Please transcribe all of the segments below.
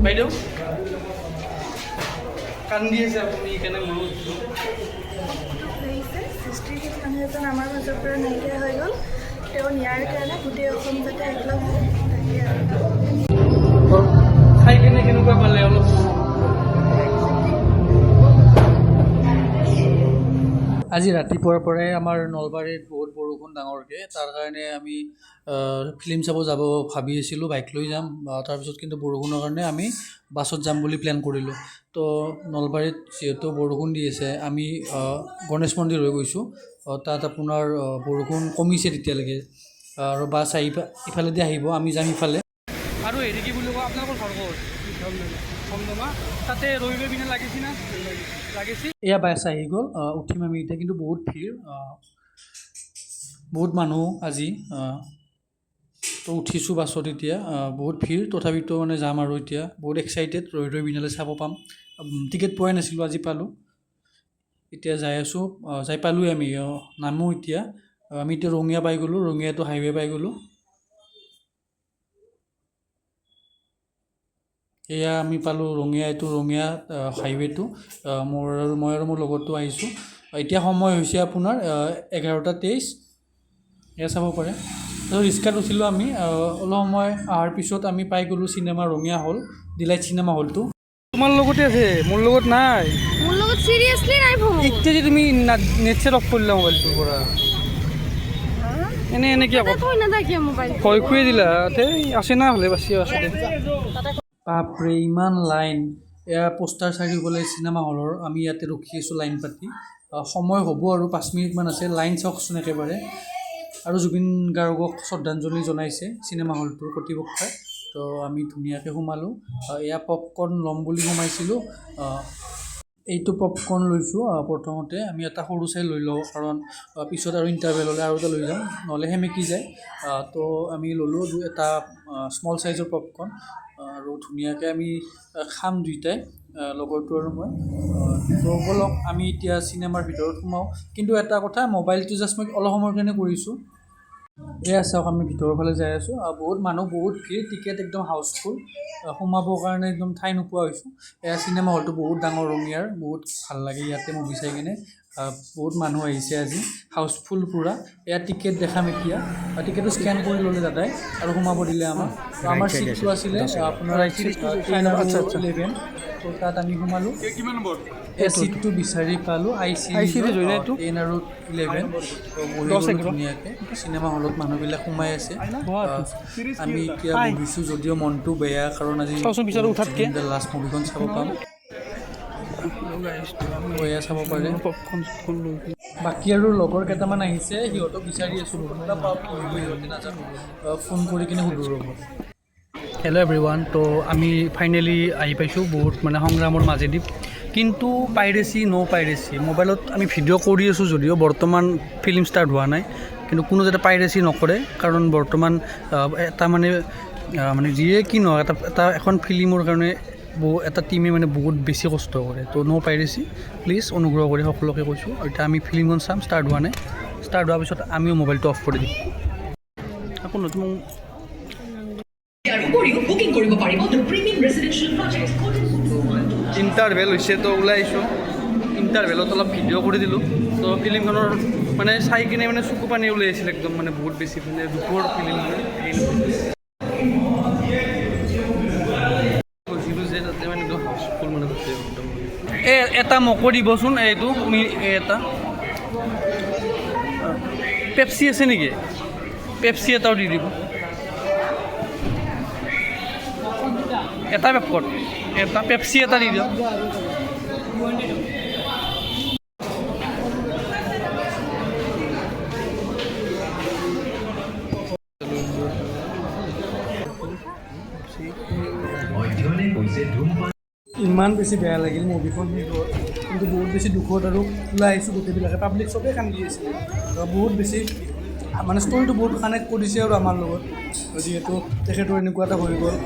বাইদেউ কান্দি আছে আপুনি, সেইকাৰণে ময়ো উঠিছোঁ। দুখ লাগিছে। সৃষ্টিশীল মানুহ এজন আমাৰ মাজৰ পৰা নাইকিয়া হৈ গ'ল। তেওঁ ন্যায়ৰ কাৰণে গোটেই অসম যাতে একলগ হয়, তাকে আৰু। চাই কেনে কেনেকুৱা পালে অলপ? আজি ৰাতিপুৱাৰ পৰাই আমাৰ নলবাৰীত বহুত বৰষুণ ডাঙৰকৈ। তাৰ কাৰণে আমি ফিল্ম চাব যাব ভাবি আছিলোঁ, বাইক লৈ যাম। তাৰপিছত কিন্তু বৰষুণৰ কাৰণে আমি বাছত যাম বুলি প্লেন কৰিলোঁ। তো নলবাৰীত যিহেতু বৰষুণ দি আছে, আমি গণেশ মন্দিৰ হৈ গৈছোঁ। তাত আপোনাৰ বৰষুণ কমিছে তেতিয়ালৈকে আৰু বাছ আহি ইফালেদি আহিব, আমি যাম ইফালে। আৰু হেৰি কি বুলি কয়, আপোনালোকৰ ঘৰ ক'ত? ধমধমা। তাতে ৰৈ ৰৈ বিনালে লাগিছে না লাগিছে? এয়া বাছ আহি গ'ল, উঠিম আমি এতিয়া। কিন্তু বহুত ভিৰ, বহুত মানুহ আজি। তো উঠিছোঁ বাছত এতিয়া। বহুত ভিৰ, তথাপিতো মানে যাম আৰু এতিয়া বহুত এক্সাইটেড, ৰৈ ৰৈ বিনালে চাব পাম। টিকেট পোৱাই নাছিলোঁ, আজি পালোঁ। এতিয়া যাই আছোঁ, যাই পালোঁৱে আমি। নামো এতিয়া। আমি এতিয়া ৰঙিয়া পাই গ'লোঁ, ৰঙিয়াটো হাইৱে পাই গ'লোঁ। এয়া আমি পালোঁ ৰঙিয়া, এইটো ৰঙিয়া হাইৱেটো। মোৰ আৰু মই আৰু মোৰ লগৰটো আহিছোঁ। এতিয়া সময় হৈছে আপোনাৰ 11টা 23। এয়া চাব পাৰে। তাৰপিছত ৰিক্সাত উঠিলোঁ আমি। অলপ সময় অহাৰ পিছত আমি পাই গ'লোঁ চিনেমা ৰঙিয়া হল, ডিলাইট চিনেমা হলটো। তোমাৰ লগতে আছে, মোৰ লগত নাই। মোৰ লগত চিৰিয়াছলি নাই ফোন। এতিয়া যে তুমি নেট চেট অফ কৰিলা মোবাইলটোৰ পৰা, এনে এনে কি আকৌ থৈ নাথাকিয়ে মোবাইল। ভয় খুৱাই দিলা। তে আছে না, হ'লে বাচি আছে দে। বাপৰে, ইমান লাইন! এয়া পোষ্টাৰ চাৰিওফালে চিনেমা হলৰ। আমি ইয়াতে ৰখি আছোঁ লাইন পাতি। সময় হ'ব আৰু 5 মিনিটমান আছে। লাইন চাওকচোন একেবাৰে। আৰু জুবিন গাৰ্গক শ্ৰদ্ধাঞ্জলি জনাইছে চিনেমা হলটোৰ কৰ্তৃপক্ষই। তো আমি ধুনীয়াকৈ সোমালোঁ। এয়া পপকৰ্ণ ল'ম বুলি সোমাইছিলোঁ। এইটো পপকৰ্ণ লৈছোঁ। প্ৰথমতে আমি এটা সৰু চাই লৈ লওঁ, কাৰণ পিছত আৰু ইণ্টাৰভেল হ'লে আৰু এটা লৈ যাম, নহ'লে সেমেকি যায়। তো আমি ল'লোঁ এটা স্মল চাইজৰ পপকৰ্ণ আৰু ধুনীয়াকৈ আমি খাম দুইটাই, লগৰটো আৰু মই। তো ব'লক, আমি এতিয়া চিনেমাৰ ভিতৰত সোমাওঁ। কিন্তু এটা কথা, মোবাইলটো জাষ্ট মই অলপ সময়ৰ কাৰণে কৰিছোঁ। এয়া চাওক, আমি ভিতৰৰ ফালে যাই আছোঁ। বহুত মানুহ, বহুত ভিৰ, টিকেট একদম হাউচফুল। সোমাবৰ কাৰণে একদম ঠাই নোপোৱা হৈছোঁ। এয়া চিনেমা হলটো বহুত ডাঙৰ ৰঙিয়াৰ, বহুত ভাল লাগে ইয়াতে মুভি চাই কিনে। বহুত মানুহ আহিছে আজি, হাউচফুল পূৰা। এয়া টিকেট দেখাম এতিয়া। টিকেটটো স্কেন কৰি ল'লে দাদাই আৰু সোমাব দিলে আমাক। তো আমাৰ চিটটো আছিলে আপোনাৰ 10 আৰু 11। তো তাত আমি সোমালোঁ। এই চিটটো বিচাৰি পালোঁ, I C I series হয় না এইটো? 10 আৰু 11। বহি দহ গ'লো এঘাৰ। ধুনীয়াকৈ। চিনেমা হলত মানুহবিলাক সোমাই আছে। আমি এতিয়া বহিছোঁ যদিও মনটো বেয়া, কাৰণ আজি চাওচোন পিছত উঠাতকে। লাষ্ট মুভিখন চাব পাম। এয়া চাব পাৰে। পপকৰ্ণ চপকৰ্ণ লৈ কিনে। বাকী আৰু লগৰ কেইটামান আহিছে, সিহঁতক বিচাৰি আছোঁ। ক'ত বা বহিব সিহঁতে নাজানো। ফোন কৰি কিনে সুধো ৰ'ব। হেল্ল' এভৰিৱান, তো আমি ফাইনেলি আহি পাইছোঁ বহুত মানে সংগ্ৰামৰ মাজেদি। কিন্তু পাইৰেচি, ন' পাইৰেচি। মোবাইলত আমি ভিডিঅ' কৰি আছোঁ যদিও বৰ্তমান ফিল্ম ষ্টাৰ্ট হোৱা নাই, কিন্তু কোনো যাতে পাইৰেচি নকৰে, কাৰণ বৰ্তমান এটা মানে মানে যিয়ে কি নহওক, এটা এটা এখন ফিল্মৰ কাৰণে এটা টীমে মানে বহুত বেছি কষ্ট কৰে। তো ন' পাইৰেচি প্লিজ, অনুগ্ৰহ কৰি সকলোকে কৈছোঁ। আৰু এতিয়া আমি ফিল্মখন চাম, ষ্টাৰ্ট হোৱা নাই। ষ্টাৰ্ট হোৱাৰ পিছত আমিও মোবাইলটো অফ কৰি দিম। আকৌ নতুন ইয়াৰ উপৰিও বুকিং কৰিব পাৰিব the premium residential project Golden. Interval হৈছে, তো ওলাই আহিছোঁ। ইণ্টাৰভেলত অলপ ভিডিঅ' কৰি দিলোঁ। তো ফিল্মখনৰ মানে চাই কিনে মানে চকু পানী ওলাই আহিছিল একদম, মানে বহুত বেছি মানে দুখৰ ফিল্ম। মানে গৈছিলোঁ যে তাতে মানে একদম হাউচফুল, মানে তাতে একদম। এই এটা মোকো দিবচোন, এইটো এই এটা পেপচি আছে নেকি? পেপচি এটাও দি দিব। এটা পেপকৰ্ণ, এটা পেপচি এটা দি দিয়ক। অধ্যয়নে কৈছে ধূমপান ইমান বেছি বেয়া লাগিল মুভিখন শেষ হ'ল, কিন্তু বহুত বেছি দুখত আৰু ওলাই আহিছোঁ। গোটেইবিলাকে পাব্লিক চবেই কান্দি আছিলে। বহুত বেছি মানে ষ্টৰিটো বহুত কানেক্ট কৰিছে আৰু আমাৰ লগত, যিহেতু তেখেতৰ এনেকুৱা এটা হৈ গ'ল।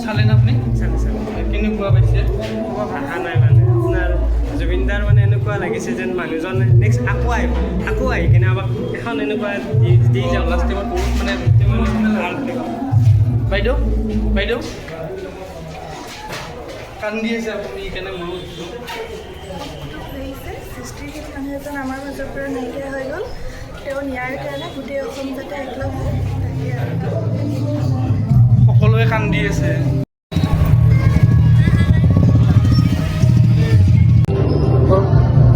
চালে না আপুনি? কেনেকুৱা পাইছে? ক'ব ভাষা নাই। মানে আপোনাৰ জুবিনদাৰ মানে এনেকুৱা লাগিছে যেন মানুহজন নেক্সট আকৌ আহিব, আকৌ আহি কিনে আমাক এখন এনেকুৱা দি দি যাব। লাষ্ট টাইমত বহুত মানে ইম'চনেল। বাইদেউ, বাইদেউ, কান্দি আছে আপুনি, সেইকাৰণে ময়ো উঠিছোঁ। দুখ লাগিছে। সৃষ্টিৰ শেষ মানুহ এজন আমাৰ মাজৰ পৰা নাইকিয়া হৈ গ'ল। তেওঁ নিয়াৰ কাৰণে গোটেই অসম যাতে একলগ হয়, তাকে আৰু। সকলোৱে কান্দি আছে।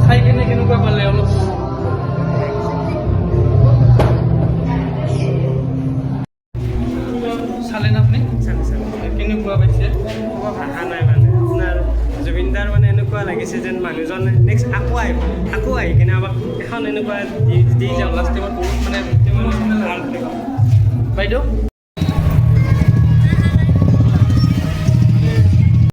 চাই কেনে কেনেকুৱা পালে অলপ? চালে নে আপুনি? চালে, চালে। কেনেকুৱা পাইছে? ক'ব ভাষা নাই। মানে আপোনাৰ জুবিনদাৰ মানে এনেকুৱা লাগিছে যেন মানুহজন নেক্সট আকৌ আহিব, আকৌ আহি কিনে আমাক এখন এনেকুৱা দি দি যাব। লাষ্ট টাইমত বহুত মানে ভাল। বাইদেউ।